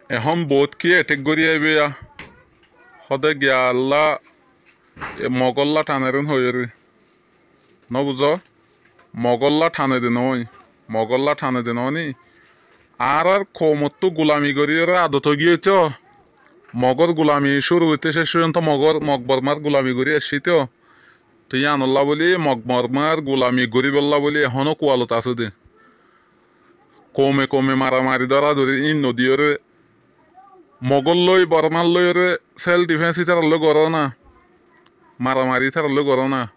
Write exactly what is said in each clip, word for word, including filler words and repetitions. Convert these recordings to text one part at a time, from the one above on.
Ehón boóut ki ethék gorí aibóu yá. Hóde giyalla, e, Mogólla thaner en hoiyóre. Nóbuzó? Mogólla thane de noói. Mogólla thane de noóni. Añárár koumottú gulami goríyoré adot ói giyói toó. Mogór gulami cúru óite céc foijjonto Mogór, Mog Bormár gulami gorí aiccí toó. Toi yíanollá bóli Mog Bormár gulami goríbollá bóli ehóno kualot asé de. Koume koume maramari dóradóri íin nodiyóre Mogólloi, Bormálloiyoré self defense ítaralloi goró na. Maramari ítaralloi goró na.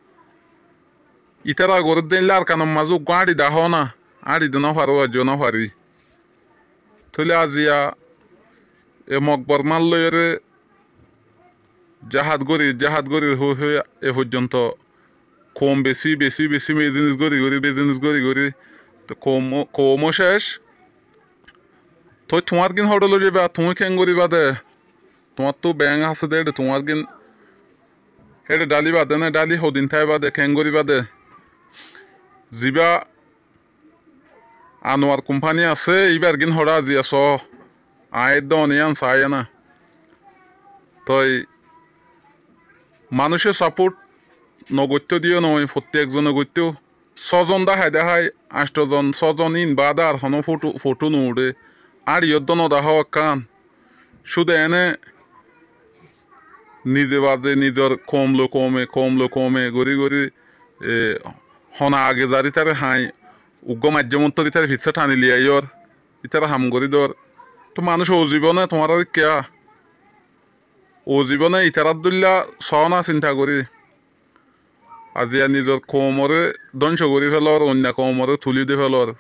Ítara gorédde eilla Arkanor mazé uggúa áñçi dahó na. Áñçi de nófaró, aijjó nófari. Tóile aziya e Mog Bormálloiyoré jáhad gorír, jáhad gorír hoói hoói e foijjonto koum besi, besi, besi, bizinis gorí gorí, bizinis gorí gorí, to koum, koumó céc. Toi tuáñrgín hoçé loi zaiba, tuñí keéngorí bade? Tuáñrttú beéñ asé dé éçe, tuáñrgín éçe dháli bade né, dháli hodin táiba dé, keéngorí bade? Zibá Anuar kumpáni asé, íbargín hoçé aziya soó. Aññí edde one yían saáiya ná. Toi manúice sapóth nogoittóu diyó noói, fottí ekzone goittóu. Sózon dáhai dáhai, añcthozon, sózon íin baáde ar honó fothú, fothú nuuçé. Áñçi yóddo nodaháu ekkán. Cúde eéne nize baze nizor koum loi koume, koum loi koume gorí gorí, e, hona age zar ítare hañi, uggúa maijjé montor ítare fissá thani liyaiyór, ítare ham gorí dór. Tóu manúic ouzibóu né tuáñrár ikká? Ouzibóu né itarár dóilla soó ná sinta gorí. Aziya nizor koumoré dónco gorí félor, oinno koumoré tulí di félor.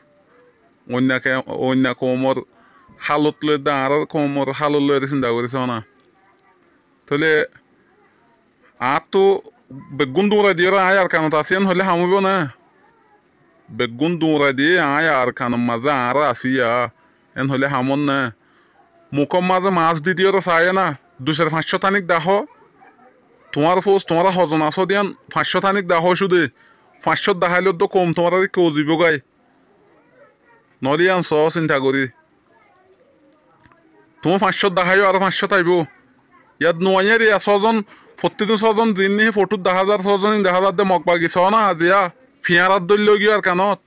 Oinno ke-, oinno koumor hálot loi edde añárár koumor hálot loi edde sinta gorí soó ná. Tóile añáttu beggún duñrai diyóre aññí Arkanot así en hoilé ham óibou né? Beggún duñrai diyé aññí Arkanor mazé añára así yá, en hoilé ham ór né? Mukór mazé maás di diyóre saáiya ná, dui sair fañccó tánik dahó. Tuáñr fous, tuáñra hozon asó de yían fañccó tánik dahó cúde. Fañccót daháile uddúa koum tuáñrár ikká ouzibóu gái. Noóile yían soó sinta gorí. Tuñí fañccót daháiyo, aró fañccót aibóu. Yát nuaiyér yá sózon, fottí din sózon, ziín níki fothút daházar, sózon íin daházar de Mog bagi soó ná aziya. Fiañrár dóilla óigiyoi Arkanot.